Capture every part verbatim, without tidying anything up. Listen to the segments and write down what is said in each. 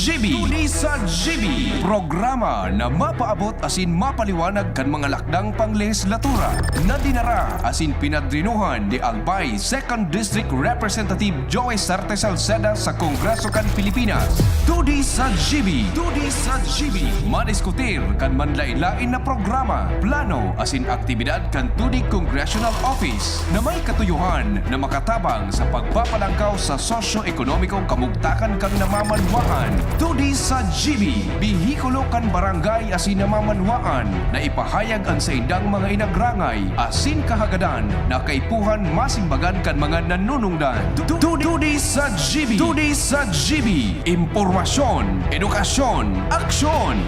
G B. Tuni sa G B, programa na mapaabot asin mapaliwanag kan mga lakdang panglehislatura na dinara asin pinadrinuhan ni Albay Second District Representative Joey Sarte Salceda sa Kongreso kan Pilipinas. Tuni sa G B. Tuni sa G B. Madiskutir kan manlain-lain na programa, plano asin aktibidad kan Tuni Congressional Office na may katuyohan na makatabang sa pagpapalangkaw sa sosyo-ekonomikong kamugtakan kan namamanwaan. Tuni sa G B, behikulo kan barangay asin namamanwaan na ipahayag an saindang mga inagrangay asin kahagadan na kaipuhan masimbagan kan mga nanunungdan. Tu-, tu-, Tuni sa G B. Tuni sa G B. Impormasyon, edukasyon, aksyon.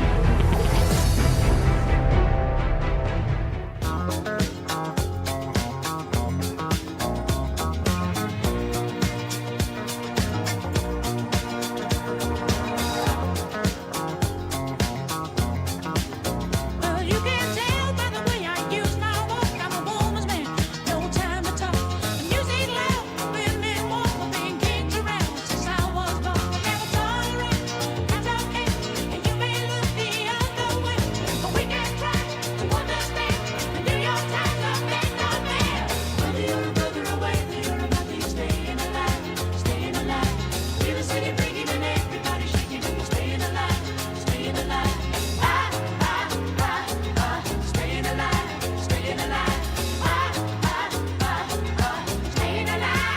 Well, you can tell by the way I use my walk, I'm a woman's man. No time to talk. The music loud, women warm, I've been kicked around since I was born. Never tolerate, I don't care. And you may look the other way, but we can try to understand. The New York Times, I bet not fair. Whether you're a brother or whether you're a mother, you're staying alive, staying alive. Feel the city breaking and everybody shaking and you're staying alive. Staying alive. Ah, ah, ah, ah. Staying alive. Staying alive. Ah, ah, ah, ah. Staying alive.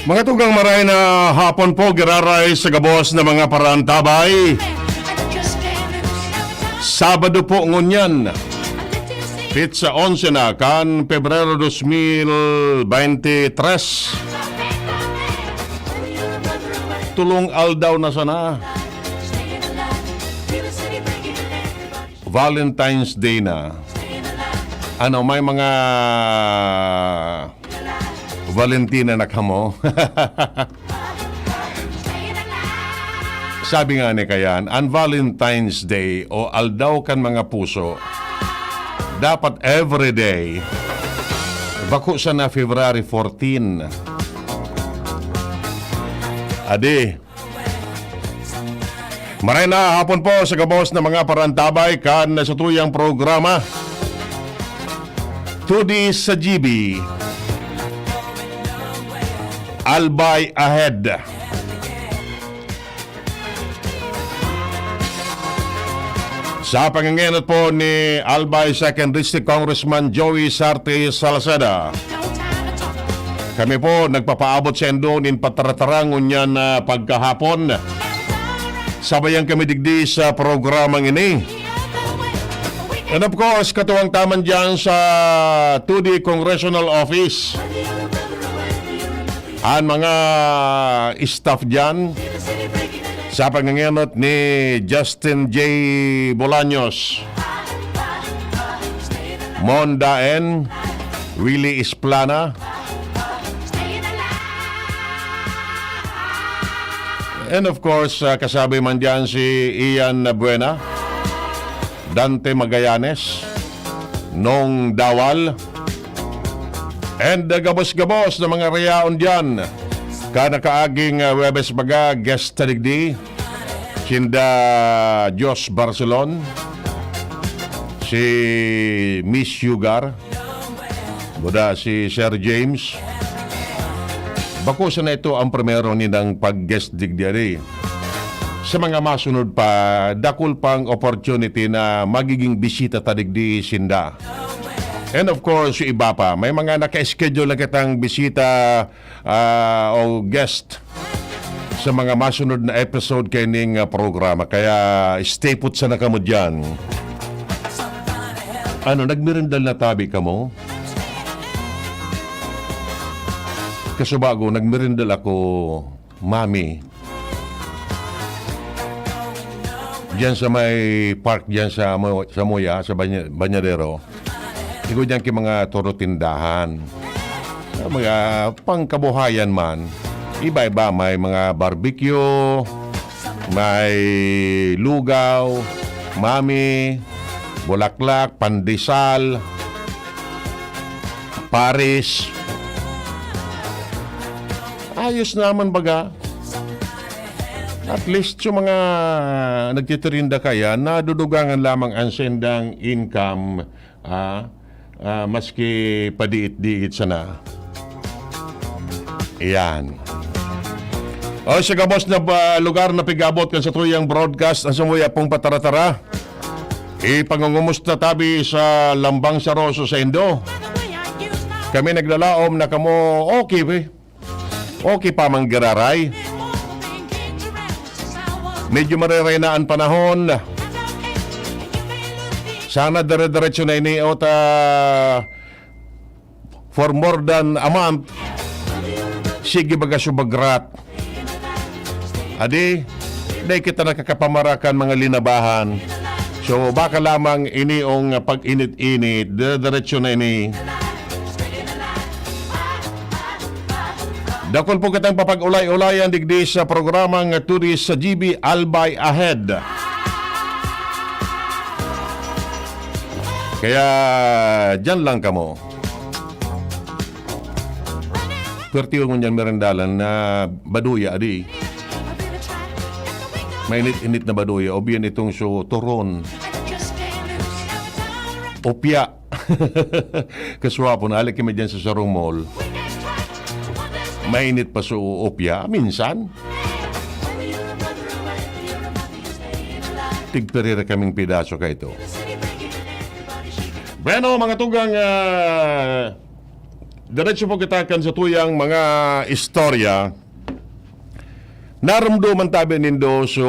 Mga tugang, maray na hapon po, giraray sa gabos na mga parantabay. Sabado po ngunyan, petsa onse na kan Pebrero dos mil beintitres. Tulong aldaw na sana. Valentine's Day na. Ano, may mga Valentina na kamo? Sabi nga ni Kayan, ang Valentine's Day o Aldaw kan Mga Puso, dapat everyday. Bako sana February fourteen. Adi, maray na hapon po sa gabos na mga parantabay kan satuyang programa. Tuni sa G B, Albay Ahead. Sa pangangenot po ni Albay Second District Congressman Joey Sarte Salceda, kami po nagpapaabot saindo nin pataratarangon niyan na pagkahapon. Sabayan kami digdi sa programang ini. And of course, katuwang taman dyan sa Tuni Congressional Office. An mga staff diyan, sa pangangenot ni Justin J Bolaños, Mon Daen, Willie Isplana, and of course, ah, kasabi man diyan si Ian Buena, Dante Magallanes, Nong Dawal, and, ah, gabos-gabos na mga rayaon diyan. Kan nakaaging, ah, Huwebes baga, guest ta digdi, sinda Dios Barcelon, si Miss Sugar, buda si Sir James. Bako sana ito ang primero nindang pag-guest digdi, ari. Sa mga masunod pa, dakul pang opportunity na magiging bisita ta digdi sinda. And of course, yung iba pa. May mga naka-schedule na kitang bisita, ah, o guest sa mga masunod na episode kaining, ah, programa. Kaya stay put sana kamo diyan. Ano, nagmerindal na tabi kamo? Kasubago, nagmerindal ako, Mami. Diyan sa may park, diyan sa Mo-, sa Moya, sa Banya-, Banyadero. Igo diyan ki mga toro tindahan. Mga pangkabuhayan man. Iba-iba, may mga barbecue, May lugaw, mami, bulaklak, pandesal, pares. Ayos naman baga. At least yung mga nagtitirinda kaya, nadudugangan lamang ang sendang income, ah, ah, maski padiit-diit sana. Iyan. O, sa gabos na ba, lugar na pigabot kan sa tuyang broadcast, ang samuya pong pataratara. Ipangungumusta tabi sa Lambang Saroso sa Indo. Kami naglalaom na kamo okay, eh. Okay pa man giraray. Medyo mareray na ang panahon. Sana dire-diretso na ini o ta for more than a month. Sige baga subagrat. Adi, dai kita nakakapamarakan mga linabahan. So, baka lamang ini ong pag-init-init, dire-diretso na ini. Dakul po kitang papag-ulay-ulayan digdi sa programang Tudis sa G B Albay Ahead. Kaya, dyan lang kamo. Pwertehon ngunyan merendalan na baduya, adi. Mainit-init na baduya, o biyan itong so, turon. Opya. Kaswapo na, halik kami dyan sa sarong mall. Mainit pa so opya, minsan. Tigperira kaming pidaso ka ito. Bueno, mga tugang, ah, diretso po kita kan sa tuyang mga istorya. Narumduman tabi nindo so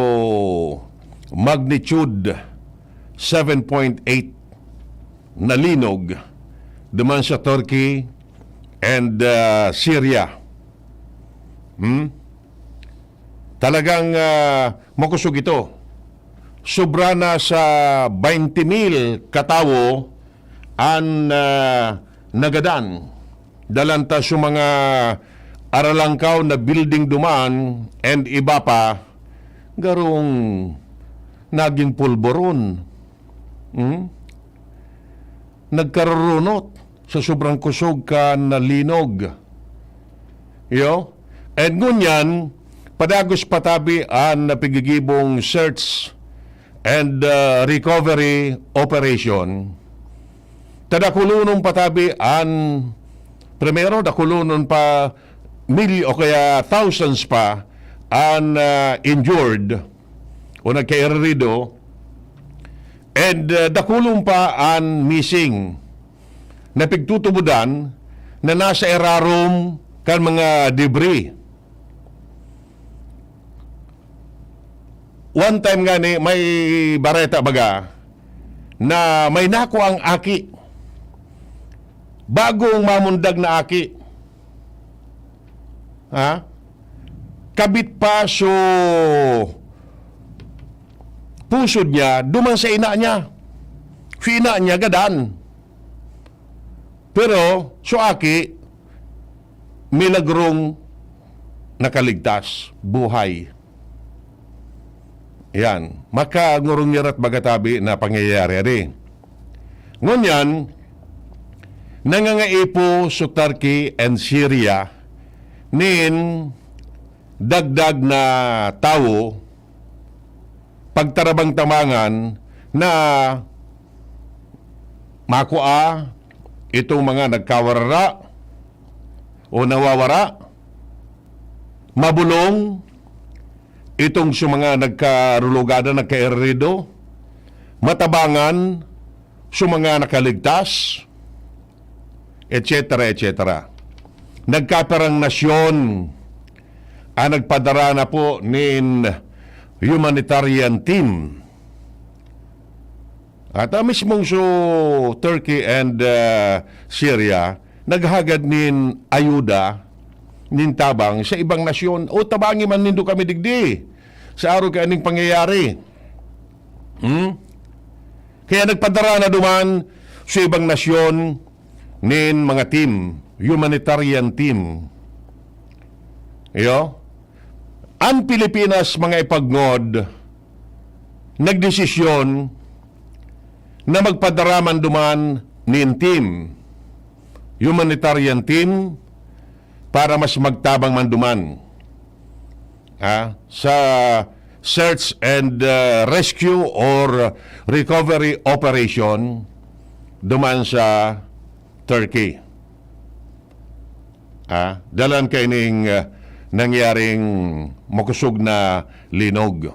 magnitude seven point eight na linog duman sa Turkey and, ah, Syria. Hmm? Talagang, ah, makusog ito. Sobra na sa twenty mil katawo an, ah, nagadan. Dalan ta sa mga aralangkaw na building duman and iba pa, garong naging pulboron. Hmm? Nagkarurunot sa sobrang kusog kan linog. Iyo? And ngunyan, padagos pa tabi an napigigibong search and, uh, recovery operation. Tadakulonon pa tabi an, primero, dakulonon pa milyo o kaya thousands pa an, uh, injured o nagkaererido, and, uh, dakulon pa an missing na pigtutubodan na nasa irarom kan mga debris. One time ngani, may bareta baga na may nakuang aki. Bagong mamundag na aki. Ha? Kabit pa so pusod niya, duman sa ina niya. Si ina niya, gadan. Pero, so aki, milagrong nakaligtas, buhay. Yan. Makangurungirat baga tabi na pangyayari, adi. Ngunyan, nangangaipo so Turkey and Syria nin dagdag na tawo, pagtarabang-tabangan na makua itong mga nagkawarara o nawawara, mabulong itong sa mga nagkarulugadan, nagkaererido, matabangan sa mga nakaligtas, et cetera, et cetera. Nagkapirang nasyon ang nagpadara na po nin humanitarian team. At, ah, mismong so Turkey and, ah, Syria, naghagad nin ayuda, nin tabang sa ibang nasyon. O, tabangi man nindo kami digdi sa arog kaining pangyayari. Hmm? Kaya nagpadara na duman sa ibang nasyon nin mga team, humanitarian team. Iyo? An Pilipinas, mga ipagngod, nagdesisyon na magpadara man duman nin team, humanitarian team, para mas magtabang man duman, ah, sa search and, ah, rescue or recovery operation duman sa Turkey. Ah, dalan kaining, ah, nangyaring makusog na linog.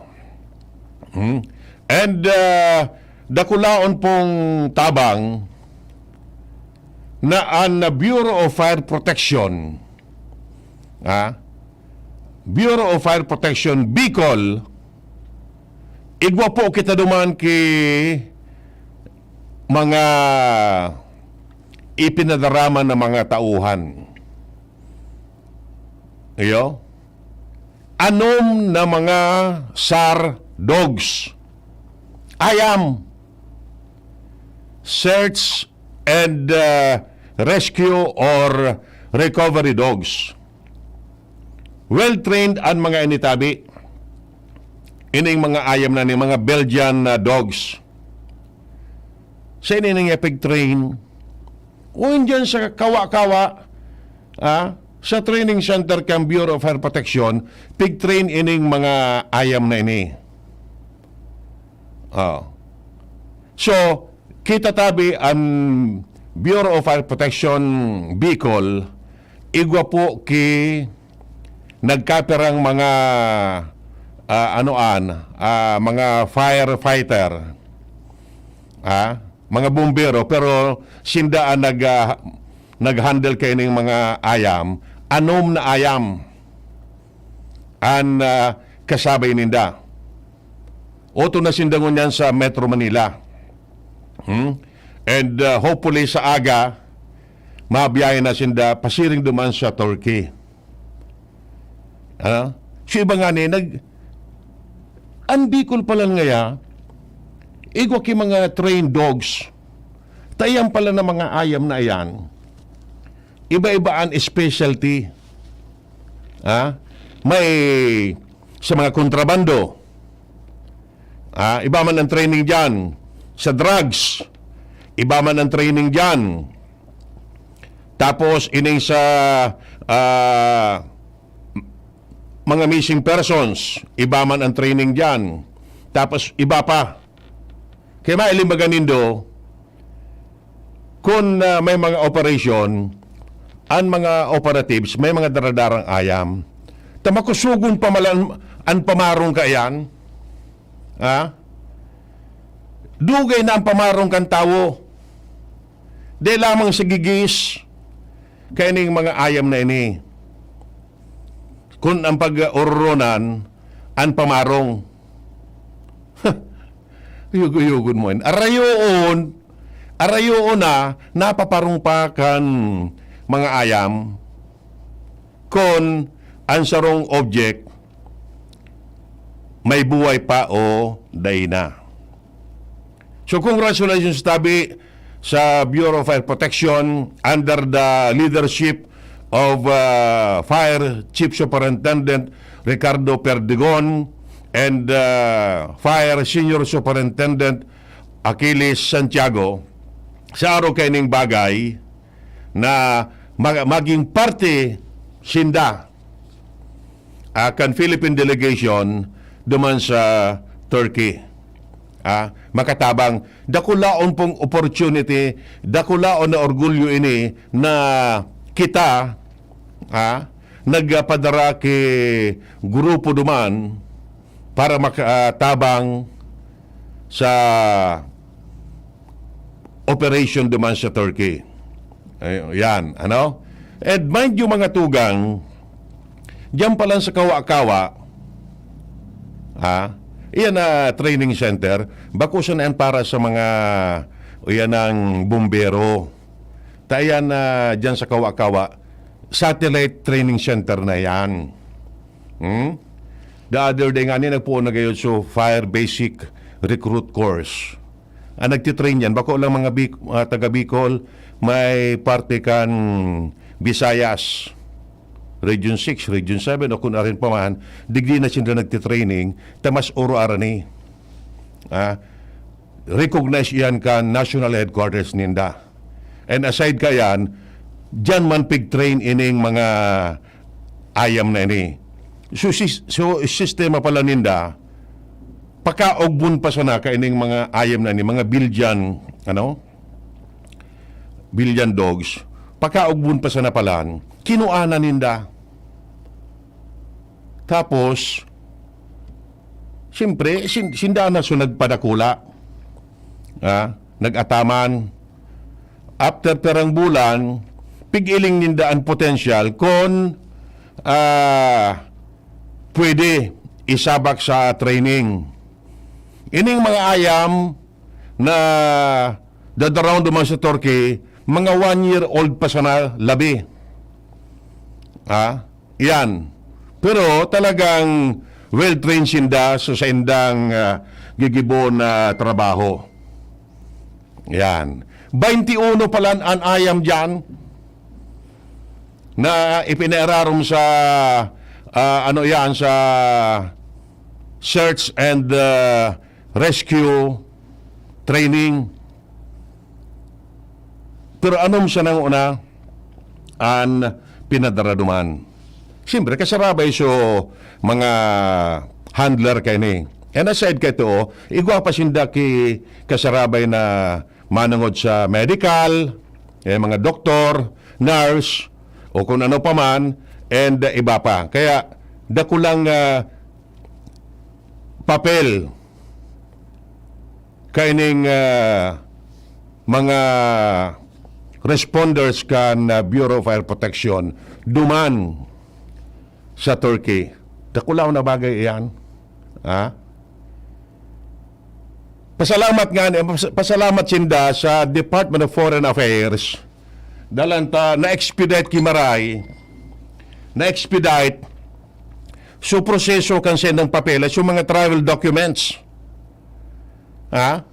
Hmm? And, ah, dakulaon pong tabang na an Bureau of Fire Protection, ah, Bureau of Fire Protection Bicol, igwa po kita duman ki mga ipinadaraman na mga tauhan. Iyo? Anom na mga SAR dogs. Ayam. Search and, uh, rescue or recovery dogs. Well-trained an mga ini tabi. Ining mga ayam na ni, mga Belgian, uh, dogs. Sa ini niya pig-train, o, diyan sa Kawa-Kawa, ah, sa training center kan Bureau of Fire Protection, pig-train ining mga ayam na ini. Oh. So, kita tabi an Bureau of Fire Protection Bicol, igwa po ki nagkapirang mga, ah, ano an, ah, mga firefighter. Ah, mga bumbero, pero sinda an nag, ah, nag-handle kaining mga ayam, anom na ayam an, ah, kasabay ninda. Oto na sinda ngunyan sa Metro Manila. Hmm? And, ah, hopefully sa aga, mabiyahe na sinda pasiring duman sa Turkey. Ano? So, iba nga ni, nag-, an Bicol pala ngaya, igwa ki mga trained dogs. Tayan pala ng mga ayam na iyan. Iba-iba an specialty. Ha? May sa mga kontrabando. Ah, iba man ang training diyan. Sa drugs, iba man ang training diyan. Tapos, ining sa, ah, mga missing persons, iba man ang training diyan. Tapos, iba pa. Kaya mailimbagan nindo, kun, ah, may mga operasyon, ang mga operatives, may mga daradarang ayam. Ta makusugon pa man an, an pamarong kaiyan. Ha? Dugay na ang pamarong kan tawo. Di lamang sa gigis, kaining mga ayam na ini. Kun ang pag-ororonan, an pamarong. Yugo-yugon mo yan. Arayoon, arayoon na, napaparong pa kan mga ayam. Kun an sarong object, may buhay pa o dai na. So, congratulations tabi sa Bureau of Fire Protection under the leadership of, uh, Fire Chief Superintendent Ricardo Perdigon and, uh, Fire Senior Superintendent Achilles Santiago sa araw kaining bagay na mag-, maging parte sinda, ah, kan Philippine delegation duman sa Turkey. Ah, makatabang, dakulaon pong opportunity, dakulaon na orgulyo ini na kita, ah, nagpadara ki grupo duman para makatabang sa operation duman sa Turkey. Ay, yan, ano? And mind you, mga tugang, diyan pa lang sa Kawa-Kawa, ha? Iyan na training center, bako siya na yan para sa mga, iyan ang bumbero. Ta iyan na diyan sa Kawa-Kawa, satellite training center na yan. Hmm? The other day nga ni, nagpoon na gayod so fire basic recruit course. Ang nagtitrain yan, bako lang mga Bic-, ah, taga Bicol, may parte kan Visayas. Region six, Region seven, o kung arin pa man, digdi na sinda nagtitraining, ta mas oro arani. Ah, recognize iyan kan national headquarters ninda. And aside kayan, diyan man pig-train ining mga ayam na ini. So, sis-, so, sistema pala ninda, pakaogbon pa sana kaining mga ayam na ini, mga Belgian, ano? Belgian dogs. Pakaogbon pa sana pala, kinuanan ninda. Tapos, siyempre, sin-, sinda na so nagpadakula. Ah, nag-ataman. After pirang bulan, pig-iling ninda an potensyal kun, ah, pwede isabak sa training. Ining mga ayam na dadarawon duman sa Turkey, mga one year old pa sana labi. Ah, yan. Pero talagang well-trained sinda sa saindang, ah, gigibo na trabaho. Yan. Bainti uno pa lang an ayam diyan na ipinairarom sa, ah, ano yan, sa search and, ah, rescue training. Pero anom siya nang una an pinadara duman. Siyempre, kasarabay so mga handler kaini. And aside kaito, igwa pa sinda ki kasarabay na manongod sa medical, eh, mga doktor, nurse, o kung ano pa man, and, uh, iba pa. Kaya, dakulang, uh, papel kaining, uh, mga responders kan, uh, Bureau of Fire Protection duman sa Turkey. Dakulaw na bagay iyan. Ha? Pasalamat nga, pas-, pasalamat sinda sa Department of Foreign Affairs. Dalan ta, na-expedite ki Maray. Na-expedite. So, proseso kan sendang papeles, yung mga travel documents. Ha?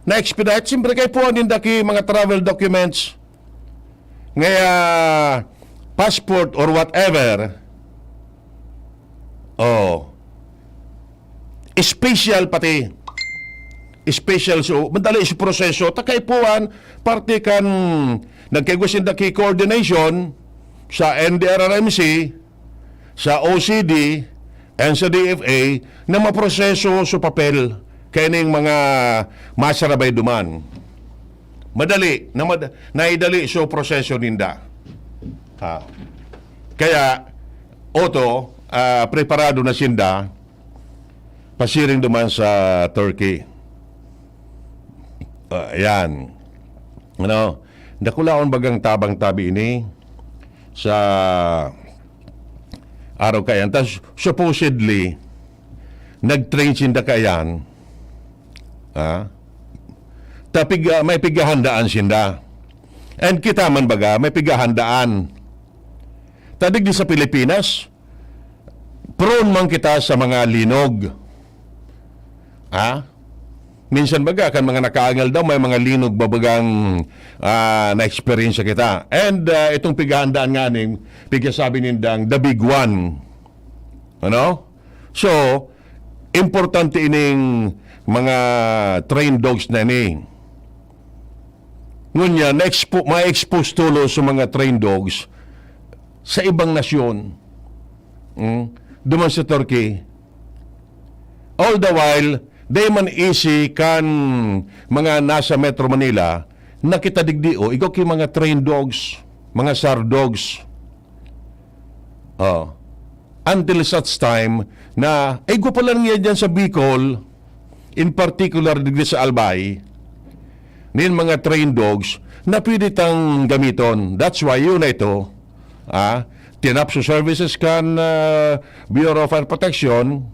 Na-expedite, siyempre, kay puwan ninda ki mga travel documents. Ngaya, passport or whatever. Oh. Special pati. Special, so, madali sa proseso. Ta kaipuhan, parte kan nagkaigwa sinda ki coordination sa N D R R M C, sa O C D, and sa D F A na maproseso sa papel kaining mga masarabay duman. Madali, na mad-, naidali so proseso ninda. Ha. Kaya, oto, ah, preparado na sinda pasiring duman sa Turkey. Ah, ayan. Ano, dakulaon bagang tabang tabi ini sa araw kaiyan. Tas, supposedly, nag-train sinda kaiyan. Ha? Ta pig-, ah, may pighahandaan sinda. And kita man baga, may pighahandaan. Ta digdi sa Pilipinas, prone man kita sa mga linog. Ha? Minsan baga, kan mga nakaangal daw, may mga linog babagang, ah, na-experience kita. And, ah, itong pighahandaan nga ning, pigkasabi nindang, the big one. Ano? So, importante ining mga trained dogs na ini. Ngunyan, na-expo-, ma-expose tulos sa mga trained dogs sa ibang nasyon. Mm? Duman sa Turkey. All the while, di man easy kan mga nasa Metro Manila, nakita digdi, oh, igwa ki mga trained dogs, mga S A R dogs. Oh. Until such time na, ay, igwa pala niya dyan sa Bicol, in particular, digdi sa Albay, nin mga trained dogs na pwede tang gamiton. That's why yun na ito, ah, tinapso services kan, ah, Bureau of Fire Protection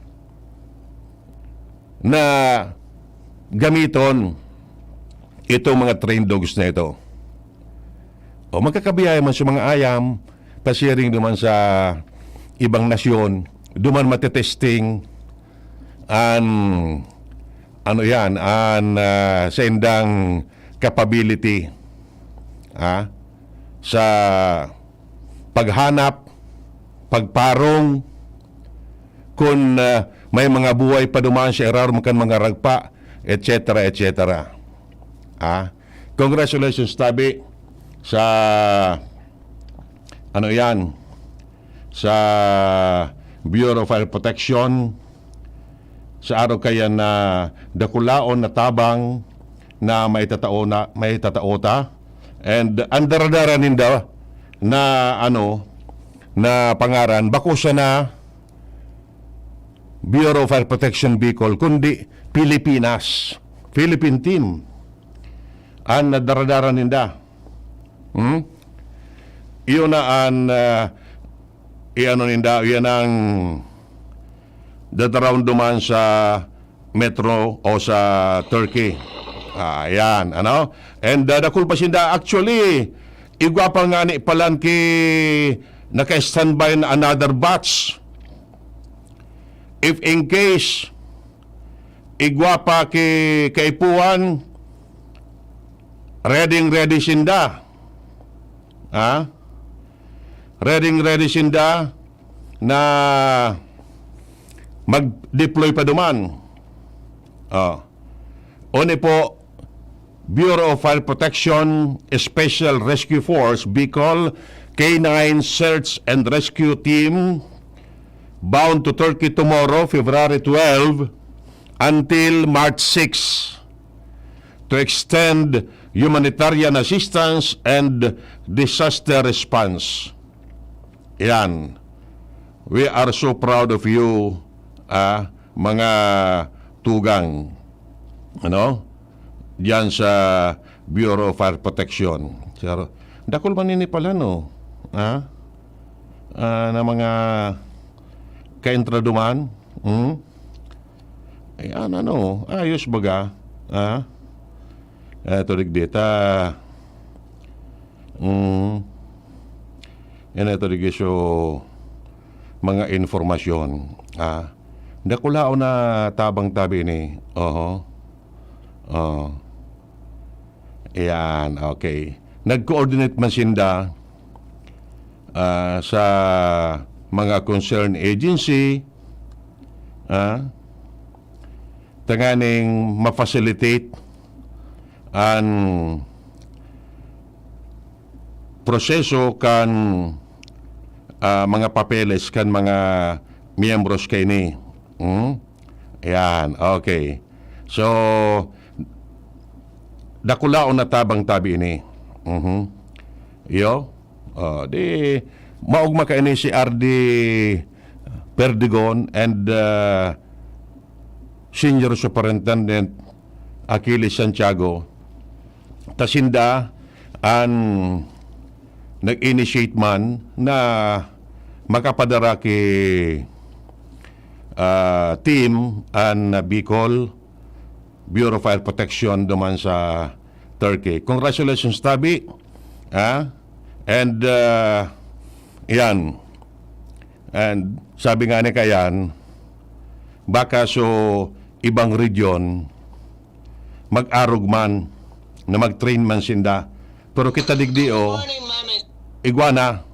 na gamiton itong mga trained dogs na ito. O magkakabiyaya man sa mga ayam, pasiring duman sa ibang nasyon, duman matetesting an, ano yan, an, ah, saindang capability, ah, sa paghanap pagparong, kun, ah, may mga buhay pa duman sa irarom kan mga ragpa, et cetera, et cetera. Ah, congratulations tabi sa, ano yan, sa Bureau of Fire Protection, sa araw kayan na dakulaon na tabang na maitatao na, maitatao ta. And ang daradara ninda na, ano, na pangaran, bako siya na Bureau of Fire Protection Bicol, kundi Pilipinas, Philippine team. Ang daradara ninda. Hmm? Iyon na ang, ah, iano ninda, iyan ang dadarawon duman sa metro o sa Turkey. Ah, yan, ano? And, ah, dakul pa sinda. Actually, igwa pa nga ni palan ki naka-standby na another batch. If in case, igwa pa ki kaipuhan, ready, ready sinda. Ha? Ready, ready sinda na mag-deploy pa duman. Oh. Oni po, Bureau of Fire Protection Special Rescue Force Bicol K nine Search and Rescue Team bound to Turkey tomorrow, February twelve, until March six, to extend humanitarian assistance and disaster response. Yan. We are so proud of you, ah, mga tugang. Ano? Diyan sa Bureau of Fire Protection. Sir, dakul man ini pala, no? Ha? Ah, na mga kaentraduman. Hmm? Ayan, ano, ayos baga. Ha? Eto, digdi ta. Mm. Yan, eto, digdi, so, mga informasyon. Ha? Dakulaon na tabang tabi ini. Oho. Oh. Ayan, okay. Nag-coordinate man sinda, ah, sa mga concerned agency, ah, tanganing ma-facilitate an proseso kan, ah, mga papeles kan mga miyembros kaini. Hmm? Ayan, okay. So, dakulaon na tabang tabi ini. Mhm. Iyo? Oh, di, maogma kaini si R D Perdigon and, uh, Senior Superintendent Achilles Santiago. Ta sinda an nag-initiate man na makapadara ki, ah, team an Bicol Bureau of Fire Protection duman sa Turkey. Congratulations, tabi. Ah? And, ah, yan. And sabi nga ni Kayan, baka so ibang region, mag-arog man, na mag-train man sinda. Pero kita digdi, oh, igwa na,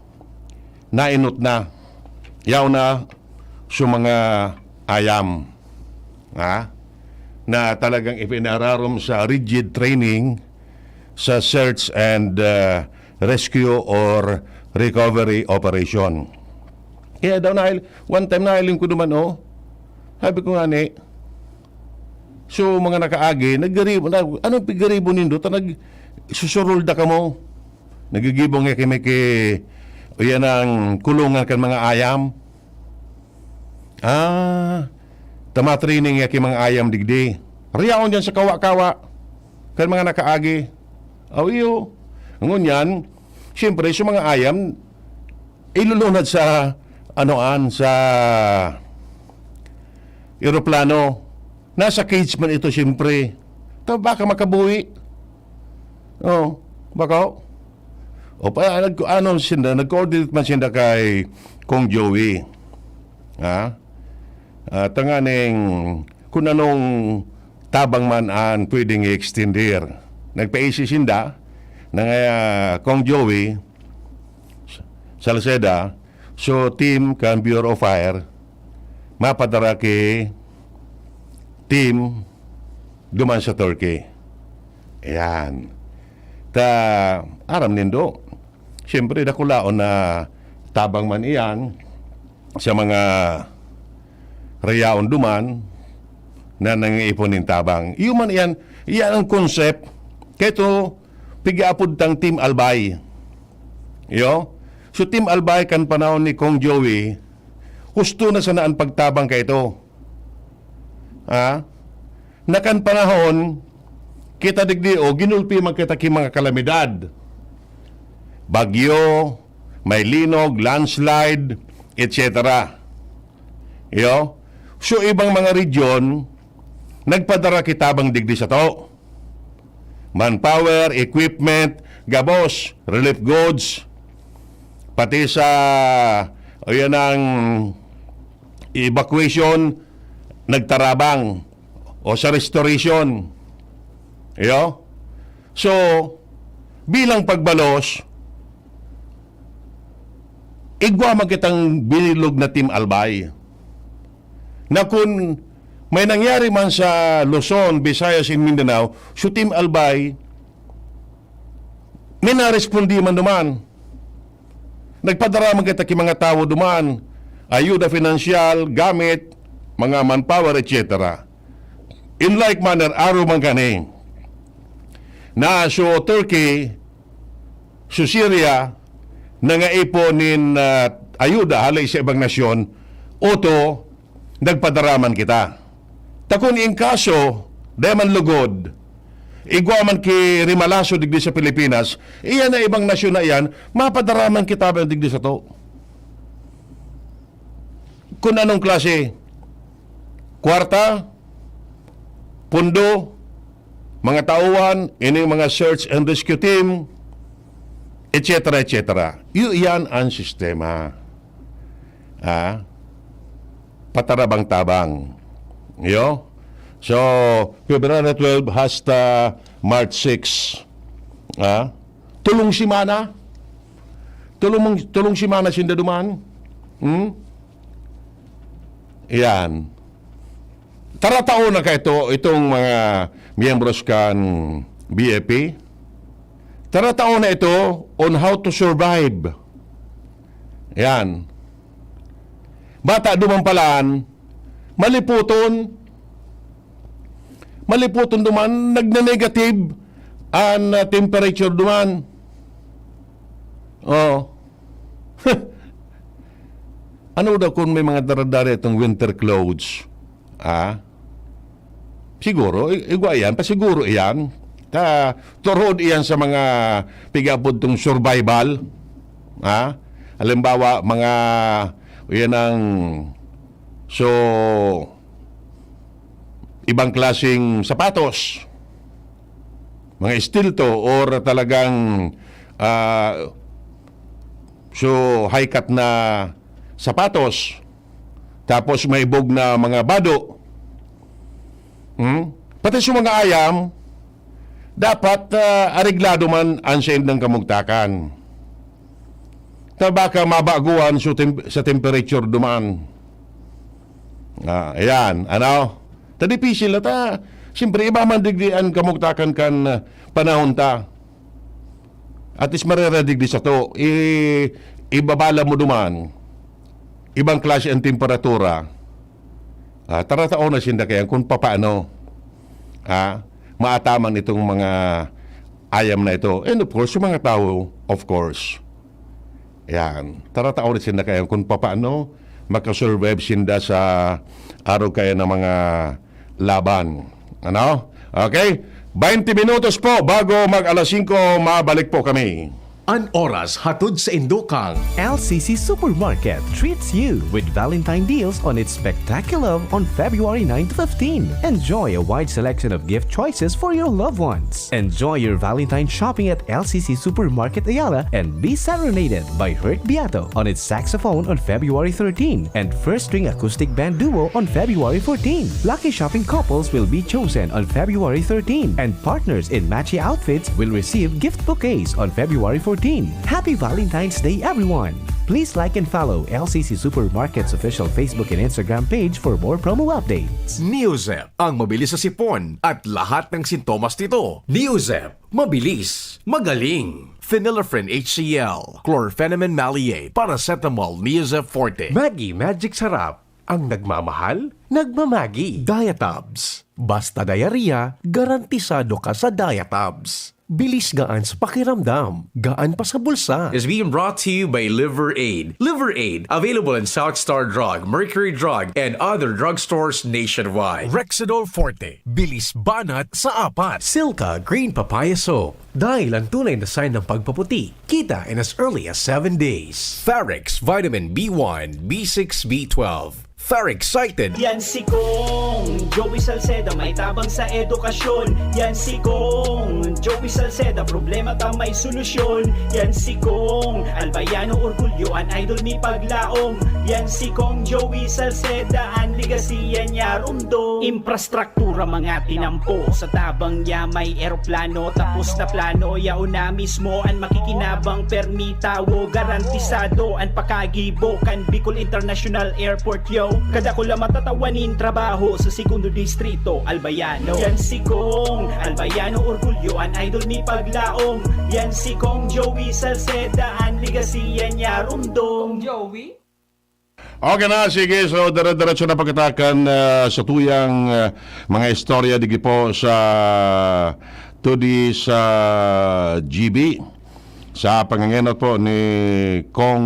nainot na, yaw na sa mga ayam, ha? Na talagang ipinararom sa rigid training sa search and, uh, rescue or recovery operation. Kaya daw nahil, one time nahiling ko naman, oh, sabi ko nga ni, so, mga nakaagi, naggaribo na, anong piggaribo nindo? Ta nagsusurulda kamo. Nagigibong ya kimi ki, o yan ang kulungan kan mga ayam. Ah, tama training ya ki mga ayam digdi. Riyaon dyan sa kawa-kawa. Kan mga nakaagi. Aw, iyo. Ngunyan, siyempre, sa mga ayam, ilulunad sa, ano an, sa eroplano. Nasa cage man ito, siyempre. Ta baka makabuhi. Oh, baka. O pa, nag-, ano sinda, nag-coordinate man sinda kay Kong Joey. Ha? Ah, tanganing kung anong tabang man an pwedeng i-extender. Nagpaisi sinda na nga, Kong Joey Salceda, So, team kan Bureau of Fire, mapadara ki team duman sa Turkey. Ayan. Ta, aram nindo, siyempre, dakulaon na tabang man iyan sa mga rayaon duman na nangiipon nin tabang. Iyo man iyan, iyan ang concept. Kaya ito, pigaapod tang Team Albay. Iyo? So, Team Albay kan panahon ni Kong Joey, husto na sana an pagtabang kaito. Ha? Na kan panahon, kita digdi, o, ginulpi man kita ki mga kalamidad. Bagyo, may linog, landslide, et cetera. Iyo? So, ibang mga region, nagpadara ki tabang digdi sato. Manpower, equipment, gabos, relief goods, pati sa, o yan ang evacuation, nagtarabang, o sa restoration. Iyo? So, bilang pagbalos, igwa man kitang binilog na Team Albay. Na kun may nangyari man sa Luzon, Visayas, and Mindanao, so Team Albay, may narespondi man duman. Nagpadara man kita ki mga tawo duman, ayuda finansyal, gamit, mga manpower, et cetera. In like manner, aro man kani na so Turkey, so Syria, nangaipon nin, ah, ayuda hale sa ibang nasyon, oto, nagpadara man kita. Ta kun in kaso, dai man lugod, igwa man ki rimalaso digdi sa Pilipinas, iyan na ibang nasyon na iyan, mapadara man kita digdi sato. Kun anong klase, kwarta, pundo, mga tauhan, ining mga search and rescue team, et cetera, et cetera. Iyo iyan ang sistema. Ah, patarabang-tabang. Iyo? So, February twelve hasta March six. Ah, tulong semana. Tulong, tulong semana sinda duman. Hmm? Iyan. Taratao na kaito, itong mga miyembros kan B F P. Taratao na ito on how to survive. Yan. Bata duman palan, maliputon. Maliputon duman, nagna-negative an, ah, temperature duman. Oh. Ano daw kung may mga dara-dara itong winter clothes? Ah? Siguro, i-, igwa iyan, pasiguro iyan. Ta, turhod iyan sa mga pigaapod tong survival. Ha? Halimbawa, mga, yan ang, so, ibang klaseng sapatos. Mga steel to or talagang, ah, so, high cut na sapatos. Tapos may bog na mga bado. Hmm? Pati sa mga ayam, dapat, ah, areglado man ang saindang kamugtakan. Ta baka mabaguan sa tem-, sa temperature duman. Ah, ayan, ano? Ta dipisil na ta. Siyempre, iba man digdi an kamugtakan kan, ah, panahon ta. At least mareradig di sato, i-, ibabala mo duman, ibang klase ang temperatura. Ah, taratao na sinda kaya kung papaano, ah, maataman itong mga ayam na ito. And of course, yung mga tao, of course. Yan. Taratao na sinda kaya kung papaano makasurvive sinda sa araw kaya ng mga laban. Ano? Okay? Baynte minutos po bago mag alas singko, mabalik po kami. An oras hatod sa indo kang L C C Supermarket treats you with Valentine deals on its spectacular on February nine to fifteen. Enjoy a wide selection of gift choices for your loved ones. Enjoy your Valentine shopping at L C C Supermarket Ayala and be serenaded by Hurt Beato on its saxophone on February thirteen and First String Acoustic Band Duo on February fourteen. Lucky shopping couples will be chosen on February thirteen and partners in matchy outfits will receive gift bouquets on February fourteen. Happy Valentine's Day, everyone! Please like and follow L C C Supermarket's official Facebook and Instagram page for more promo updates. Neozep, ang mabilis sa sipon at lahat ng sintomas nito. Neozep, mabilis, magaling. Phenylephrine H C L, chlorphenamine maleate, paracetamol, Neozep Forte. Maggi Magic Sarap, ang nagmamahal, nagmamagi. Diatabs, basta diarrhea, garantisado ka sa Diatabs. Bilis gaan sa pakiramdam, gaan pa sa bulsa. Is being brought to you by Liver Aid. Liver Aid, available in South Star Drug, Mercury Drug, and other drugstores nationwide. Rexidol Forte, bilis banat sa apat. Silka Green Papaya Soap, dahil ang tunay na sign ng pagpaputi, kita in as early as seven days. Farex Vitamin B one, B six, B twelve. Very excited! Yan si Kong Joey Salceda, may tabang sa edukasyon. Yan si Kong Joey Salceda, problema ta may solusyon. Yan si Kong Albayano, orgulyo an idol mi paglaom. Yan si Kong Joey Salceda, an legacy yan niya rumdom. Infrastruktura mga tinampo, sa tabang niya may eroplano, tapos na plano, yaon na mismo an makikinabang, permi tawo, garantisado an pakagibo kan Bicol International Airport, yo. Kadakula matatawa nin trabaho sa Segundo Distrito, Albayano. Yan si Kong Albayano, orgulyo an idol mi paglaom. Yan si Kong Joey Salceda, an legacy yan niya rumdom. Joey? Okay na, sige. So, dire-diretso na pagkatakan ah, sa tuyang ah, mga istorya digi po sa Tudi sa G B. Sa pangangenot po ni Kong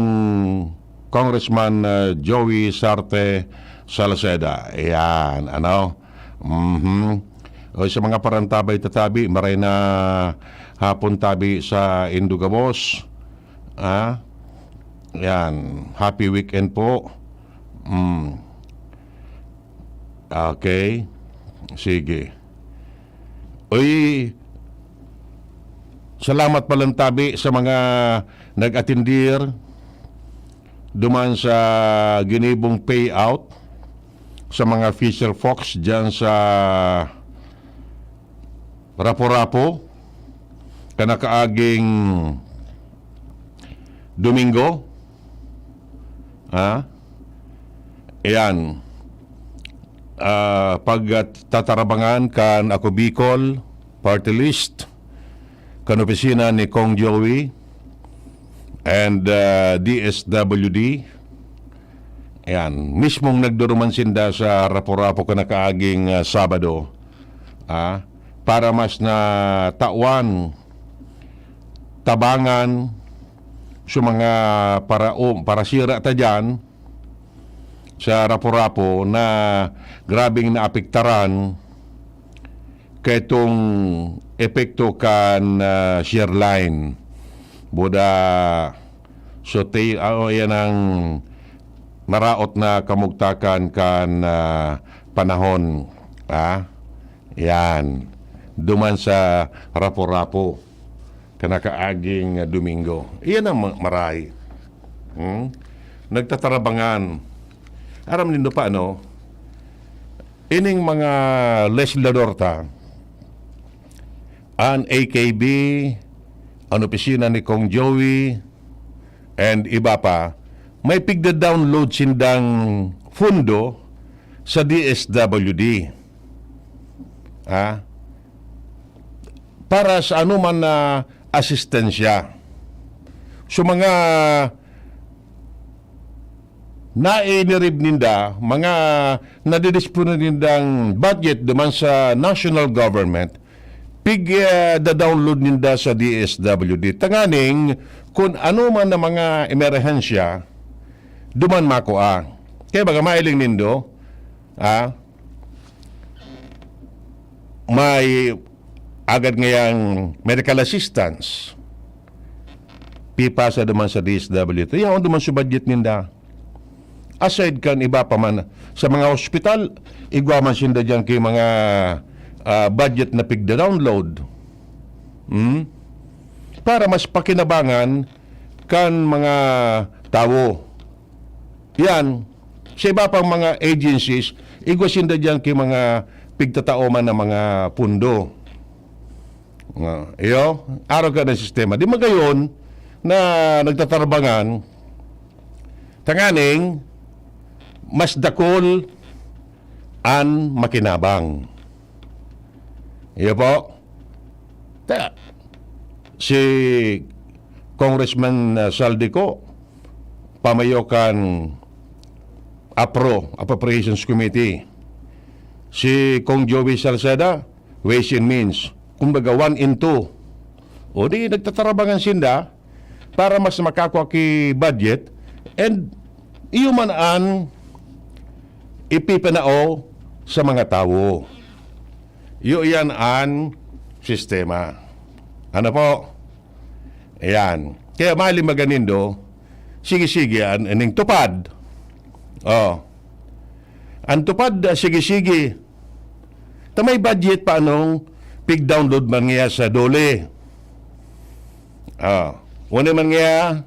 Congressman ah, Joey Sarte Salceda. Ayan, ano? Mhm. O sa mga parantabay tatabi, maray na hapon tabi sa Indugabos. Ah? Yan. Happy weekend po. Mm. Okay. Sige. Uy, salamat palang tabi sa mga nag-atindir duman sa ginibong payout sa mga fisher folks dyan sa Rapu-Rapu, kanakaaging Domingo. Ha? Ayan. Ah, pagtatarabangan kan Ako Bicol Party List, kan opisina ni Kong Joey and ah, D S W D. Ayan, mismong nagduruman sinda sa Rapu-Rapu kanakaaging ah, Sabado, ah, para mas na tawan, tabangan sa mga para, o, parasira ta dyan sa Rapu-Rapu na grabing naapektaran kaitong epekto kan ah, shear line. Buda, so, te, ah, yan ang maraot na kamugtakan kan ah, panahon. Ah? Yan. Duman sa Rapu-Rapu. Kanakaaging ah, Domingo. Iyan ang ma- maray. Hmm? Nagtatarabangan. Aram nindo pa, no? Ining mga legislador ta, an A K B, an opisina ni Kong Joey, and iba pa, may pigda-download sindang fundo sa D S W D. Ha? Para sa anuman na asistensya. So, mga nainirib ninda, mga nadidispone nindang budget duman sa national government, pig, ah, da-download ninda sa D S W D. Tanganing, kung ano man na mga emerhensya, duman makua. Kaya baga mailing nindo, ah, may agad ngayang medical assistance, pipasa duman sa D S W D. Yaon duman sa budget ninda. Aside kan iba pa man, sa mga hospital, igwa man sinda dyan kay mga ah, budget na pigda-download. Hmm? Para mas pakinabangan kan mga tawo. Yan, sa iba pang mga agencies, igwa sinda dyan kay mga pigtatao man ng mga pundo. Nga, iyo, araw ka ng sistema. Di magayon na nagtatarbangan, Tanganing, mas dakul an makinabang. Iyo po. Ta, si Congressman, ah, Zaldy Co, pamayo kan APRO, Appropriations Committee. Si Cong Joey Salceda, Ways and Means. Kumbaga, one and two. O di, nagtatarabangan sinda para mas makakua ki budget and iyo man an ipipanao sa mga tawo. Iyo iyan an sistema. Ano po? Ayan. Kaya mali maganin do, sige-sige an ining tupad. Oh. An tupad, ah, sige-sige. Ta may budget pa anong pig-download man niya sa DOLE. Ah, una man niya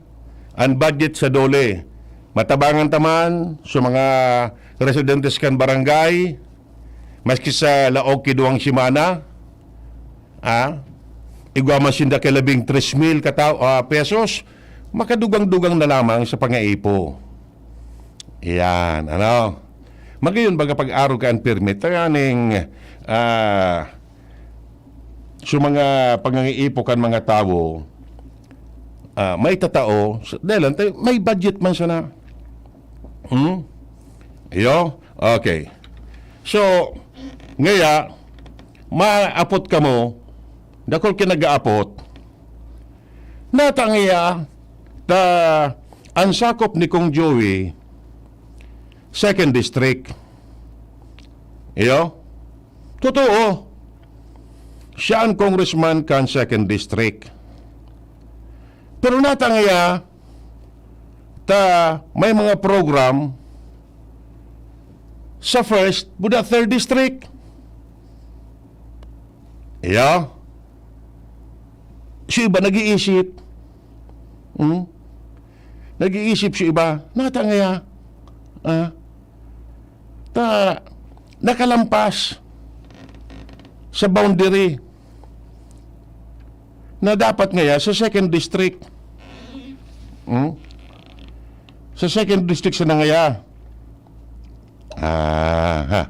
an budget sa DOLE. Matabangan ta man sa mga residentes kan barangay, maski sa laog ki duwang semana, ah, igwa man sinda kay labing tres mil kataw-, ah, pesos, makadugang-dugang na lamang sa pangaipo. Iyan, ano? Magayon baga pag-arog ka an permit, tanganing, ah, sa mga pangangaipo kan mga tawo, ah, may tatao, sa, dahil lang tayo, may budget man sana. Hmm? Iyo? Okay. So, ngaya, maapot kamo, dakul kinagaapot, nata ngaya, ta, an sakop ni Cong Joey, second district. Iyo? Totoo. Siya an congressman kan second district. Pero nata ngaya, ta may mga program sa first, buda third district. Iyo? Si iba nag-iisip. Hmm? Nag-iisip si iba, nata ngaya, ah, ta, nakalampas sa boundary na dapat ngaya sa second district. Hmm? Sa second district sa nangaya. Ah, ha.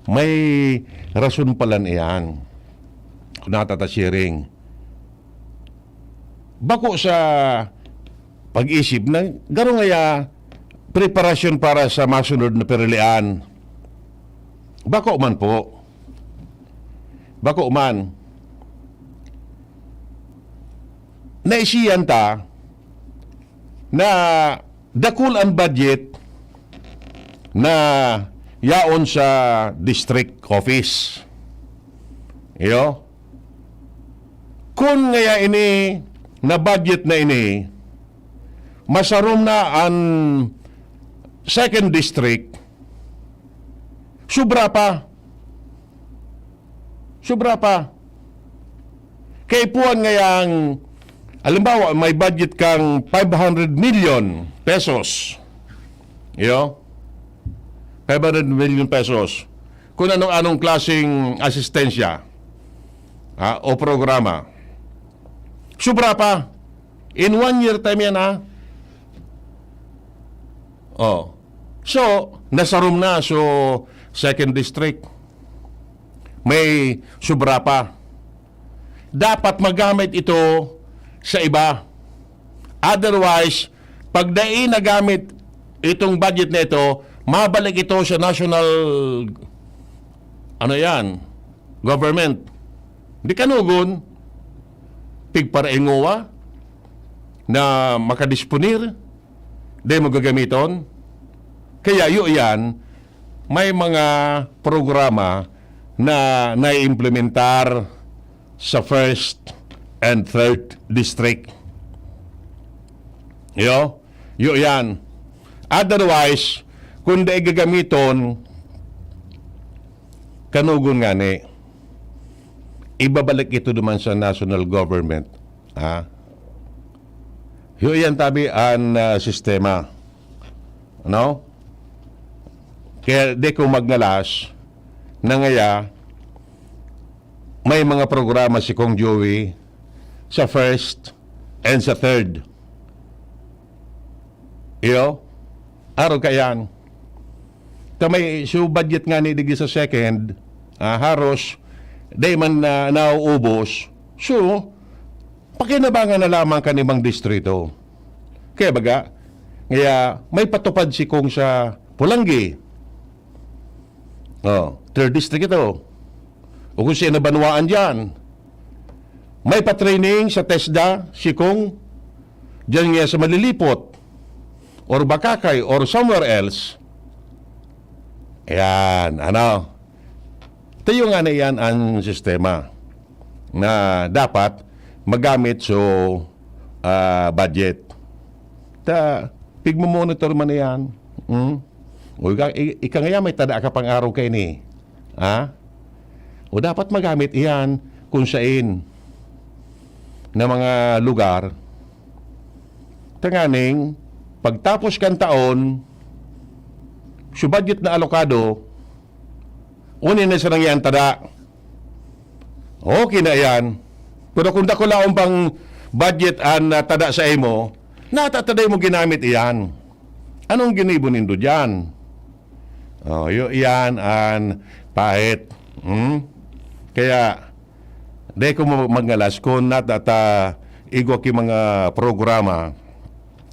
May rason pala iyan. Kung natata sharing. Bako sa pag-isip na garo ngaya preparasyon para sa masunod na pirilian. Bako man po. Bako man. Naisiyan ta na dakul an budget na yaon sa district office. Iyo? Kun ngaya ini na budget na ini, masarom na an second district, sobra pa. Sobra pa. Kaipuhan ngayang, halimbawa, may budget kang five hundred million pesos. Iyo? Five hundred million pesos. Kung anong-anong klaseng asistensya, ha, o programa. Sobra pa. In one year time yan, ha? Oh. So, nasarom na. So, second district, may sobra pa. Dapat magamit ito sa iba. Otherwise, pag dai nagamit itong budget na ito, mabalik ito sa national, ano yan, government. Di kanugon, pigparaingowa na makadisponir, di mo gagamiton. Kaya iyo yan, may mga programa na naiimplementar sa first and third district. Iyo, iyo yan. Otherwise, kung dai gagamiton, kanugon ngani, ibabalik ito duman sa national government. Ha? Iyo yan tabi an, ah, sistema. No? Kaya di ko magngalas na ngaya may mga programa si Cong Joey sa first and sa third. Iyo? Arog kaiyan. Ta may, so, budget ngani digdi sa second, ah, haros, dai man na nauubos. So, pakinabangan na lamang kan ibang distrito. Kaya baga, ngaya may patupad si Kong sa Polangui. Oh, third district ito. O kung sino banwaan diyan. May pa-training sa TESDA si Kong diyan nga sa Malilipot, or Bakakay, or somewhere else. Ayan, ano? Tayo nga na iyan ang sistema na dapat magamit so, ah, budget. Ta, pigmo-monitor man iyan. Hmm? O ika, i-, ika ngaya may tada ka pang araw kaini. Ha? O dapat magamit iyan kung sain na mga lugar. Tanganing, pagtapos kan taon, so budget na alokado, uni na sa nangyan tada. Okay na iyan. Pero kung dakulaon pang budget an, ah, tada sa imo, nata tada mo ginamit iyan. Anong ginibo nindo diyan? Oh, yo, iyan an pahit. Hmm? Kaya, di ko ma-, magngalas kun nata ta igwa ki mga programa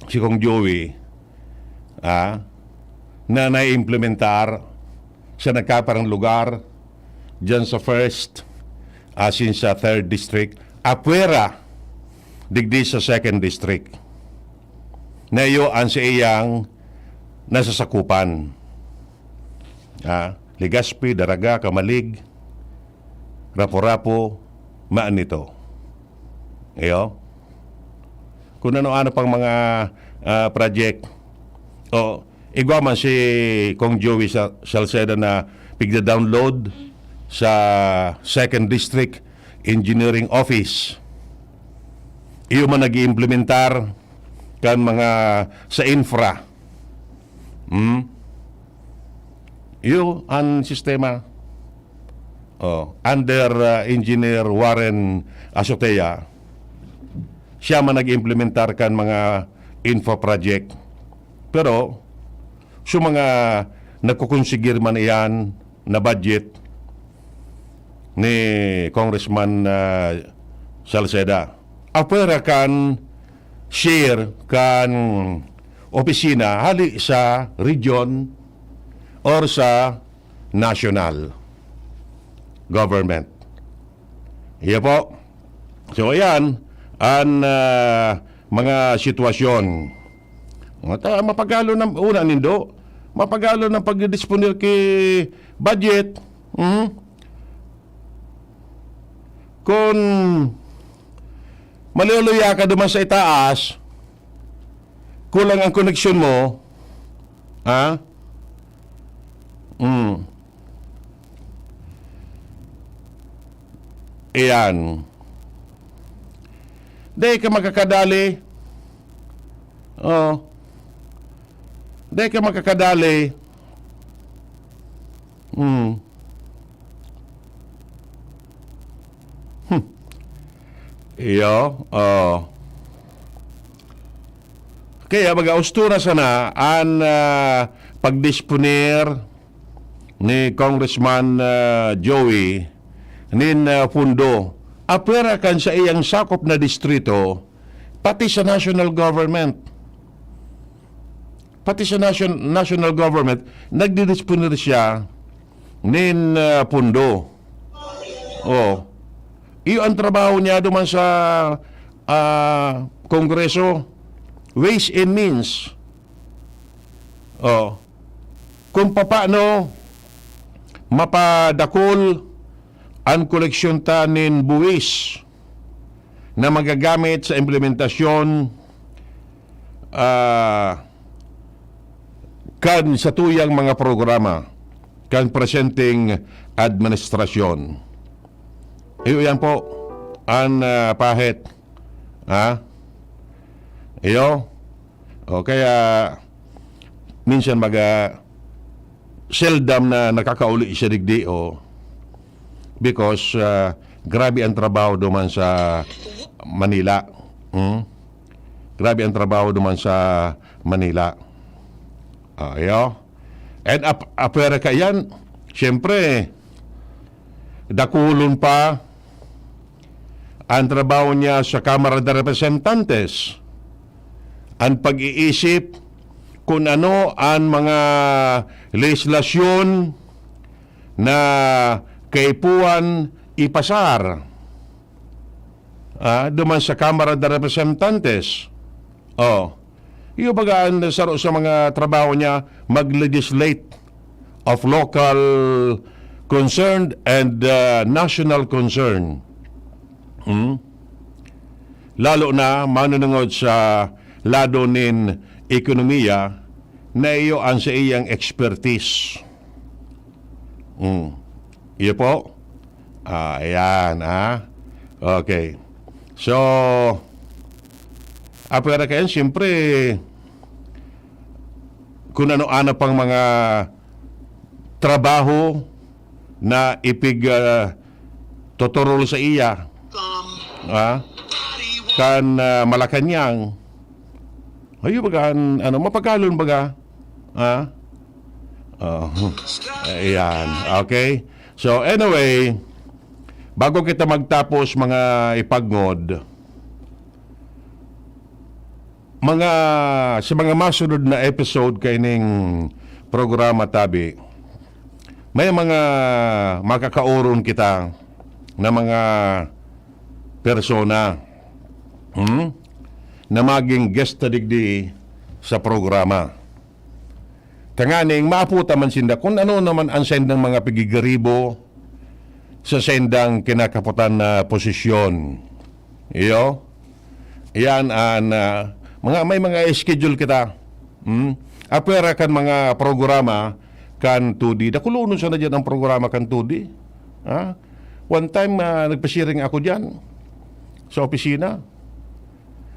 si Kong Joey, ah, na naiimplementar sa nagkaparang lugar, diyan sa first, asin sa third district, apwera digdi sa second district. Na iyo an sa iyang nasasakupan. Ah, Legazpi, Daraga, Camalig, Rapu-Rapu, Maanito. Iyo. Kung ano-ano pang mga, ah, project. O, igwa man si Kong Joey sa Salceda na pigda-download sa Second District Engineering Office. Iyo man nag-iimplementar kan mga sa infra. Hmm? Iyo an sistema. Oh, under, uh, Engineer Warren Azotea, siya man nag-implementar kan mga infra project. Pero, sa mga nagkukonsigir man iyan na budget ni Congressman, uh, Salceda, apwera kan share kan opisina hali sa region or sa national government. Iya po. So, ayan, an, ah, mga sitwasyon. At, ah, mapagalo na, una nindo, mapagalo na pagdisponer ki budget. Mhm. Kung maluluya ka duman sa itaas, kulang ang koneksyon mo, ha? Hmm. Iyan. Di ka makakadali. Oh. Di ka makakadali. Hmm. Hmm. Iyo, oh. Kaya mag-austo na sana an, ah, pagdisponer ni Congressman, ah, Joey nin, ah, pundo. Apwera kan sa iyang sakop na distrito, pati sa national government. Pati sa nation-, national government, nagdidisponer siya nin, ah, pundo. Oh. Iyo ang trabaho niya duman sa, ah, Kongreso. Ways and means. Oh. Kung papaano mapadakol an koleksyon ta nin buwis na magagamit sa implementasyon, ah, kan satuyang mga programa kan presenteng administrasyon. Iyo yan po an, ah, pahit. Ha? Iyo. O kaya, minsan baga, seldom na nakakauli siya digdi, o. Because, ah, grabe ang trabaho duman sa Manila. Hmm? Grabe ang trabaho duman sa Manila. Ayo. And ap- apwera ka yan, siyempre, dakulon pa ang trabaho niya sa Kamara de Representantes. Ang pag-iisip kung ano ang mga lehislasyon na kaipuhan ipasar, ah, duman sa Kamara de Representantes. Oh. Iyo baga ang saro sa mga trabaho niya, mag-legislate of local concern and, ah, national concern. Hmm? Lalo na manunungod sa lado nin ekonomiya na iyo ang sa iyang expertise. Hmm. Iyo po. Ah, ayan, ah. Okay. So, apwera kayan, siyempre, kung ano-ano pang mga trabaho na ipig, ah, totorol sa iya, ah, kan, ah, Malacañang. Ayo baga, an-, ano, mapagalon baga? Ah? Oh. Ayan. Okay. So, anyway, bago kita magtapos, mga ipagngod, mga, sa mga masunod na episode kaining programa, tabi, may mga makakaoron kita na mga persona, hmm, na maging guest ta digdi sa programa. Tanganing maaputa man sinda kung ano naman ang saindang mga pigigaribo sa saindang kinakapotan na posisyon. Iyo? Yan an, ah, mga, may mga schedule kita. Hmm? Apwera kan mga programa kan T O D. Dakulonon sana diyan ang programa kan T O D. Ha? One time, ah, nagpasiring ako diyan sa opisina.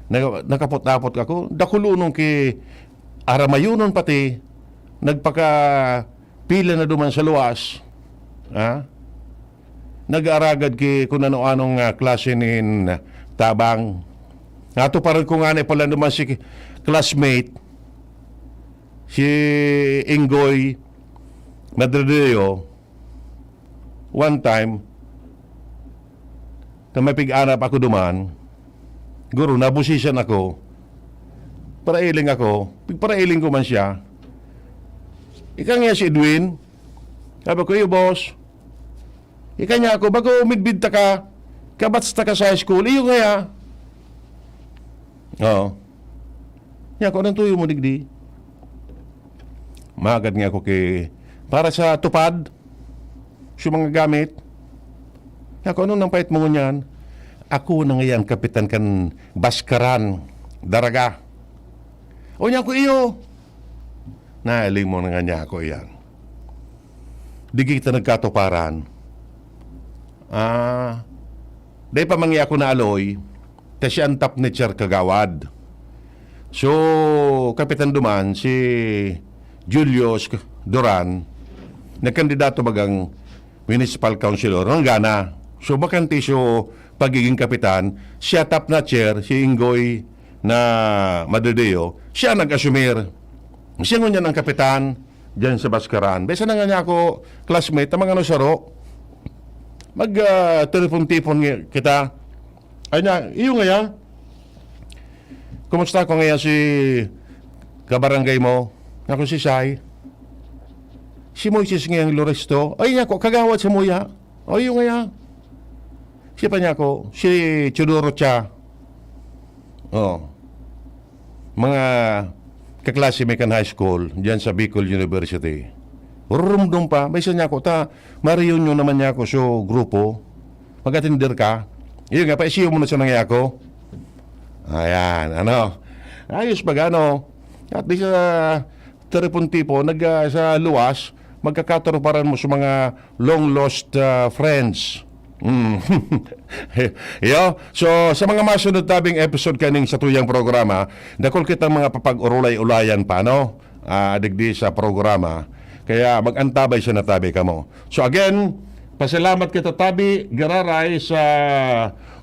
Naka-, nakapot-apot ako. Dakulonon ki aramayonon pati, nagpakapila na duman sa luwas. Ha? Nag-aaragad ki kun ano-anong, ah, klase nin tabang. Natuparan ko ngani pala duman si classmate, si Inggoy Madrideo, one time, na may pig-anap ako duman, guro, nabusisan ako. Parailing ako. Pigparailing ko man siya. Ika nga si Edwin. Sabi ko, "Iyo, boss." Ika niya ako, "Bago midbid ta ka, kabats ta ka sa high school, iyo ngaya." Oo. Niya ako, "Anong tuyo mo, digdi?" Magad nga ako ki, para sa tupad, sa mga gamit. Niya ako, "Ano nang pait mo ngunyan?" "Ako na ngayon kapitan kan Baskaran, Daraga." O niya ako, "Iyo." Nailing mo na nga niya ako iyan. Di kita nagkatuparan. Ah, dai pa man niya ako naaloy, ta siya an top ni Chair Kagawad. So, kapitan duman, si Julius Duran, nagkandidato bagang municipal councilor, nanggana. So, bakante so pagiging kapitan, siya top na chair, si Inggoy na Madrideo, siya nag-asumir. Siya ngunyan ang kapitan diyan sa Baskaran. Besa na nga niya ako, classmate, ang mga ano saro, mag, ah, telepon-tipon nga kita. Ay niya, iyo ngaya, "Kumusta ko ngaya si kabarangay mo?" Ako, "Si Sai." "Si Moises ngayang Loresto." Ay niya ako, "Kagawad sa muya." "O, iyo ngaya." Siya pa niya ako, "Si Teodoro Cha." Oh. Mga kaklase mi kan high school, diyan sa Bicol University. Rumdom pa, may isa niya ako, ta, ma-reunion naman niya ako sa grupo. Mag-atender ka. Iyo nga, paisiyo mo na siya nangyay ako. Ayan, ano. Ayos pag ano. At least, ah, telepon-tipon, nag, ah, sa luwas, magkakaturuparan mo sa mga long lost, ah, friends. Mm. Yo, so, sa mga masunod tabing episode kaning satuyang programa, dakul kitang mga papag-urulay-ulayan pa, no? Ah, digdi sa programa. Kaya mag-antabay sa natabi kamo. So again, pasalamat kita tabi, giraray sa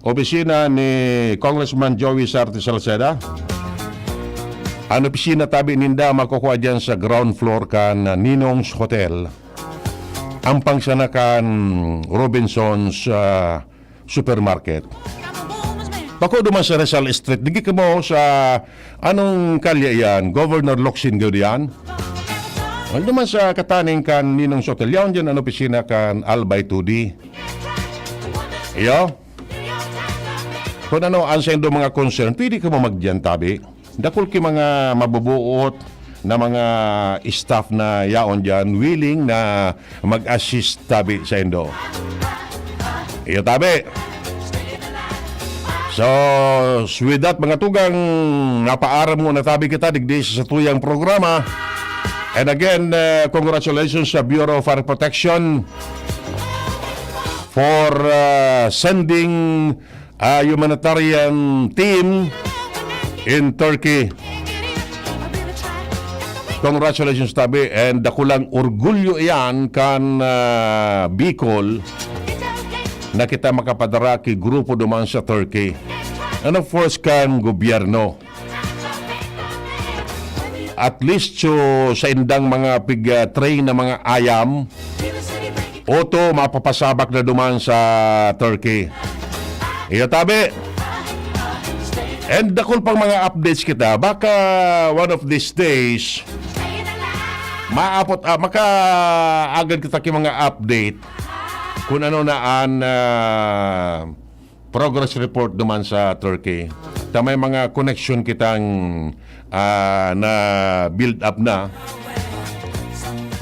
opisina ni Congressman Joey Sarte Salceda. An opisina tabi ninda makukua diyan sa ground floor kan Ninong's Hotel, ampang sana kan Robinson's, ah, Supermarket. Bako duman sa Rizal Street, digi kamo sa, anong kalye yan? Governor Locsin gud yan? Well, duman sa kataning kan Ninong's Hotel, yaon dyan an opisina kan Albay two D. Iyo? Kung ano ang saindo mga concern, pwede kamo magdiyan tabi. Dakul ki mga mabubuot na mga staff na yaon diyan, willing na mag-assist tabi saindo. Iyo tabi. So, with that, mga tugang, napaaram muna tabi kita digdi sa satuyang programa. And again, uh, congratulations sa Bureau of Fire Protection for uh, sending a humanitarian team in Turkey. Congratulations tabi, and dakulang orgulyo iyan kan, ah, Bicol na kita makapadara ki grupo duman sa Turkey. And of course, kan gobyerno. At least, so, sa indang mga pig, ah, train na mga ayam, oto, mapapasabak na duman sa Turkey. Iyo tabi. And dakul pang mga updates kita. Baka one of these days, maapot, ah, makaagad kita ki mga update kung ano na an, ah, progress report duman sa Turkey. Ta may mga connection kitang, ah, na build up na,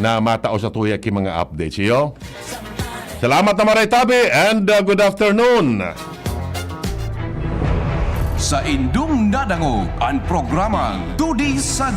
na matao sa tuya ki mga updates. Iyo? Salamat na maray tabi and, ah, good afternoon. Sa indong nadangog an programang Todi sa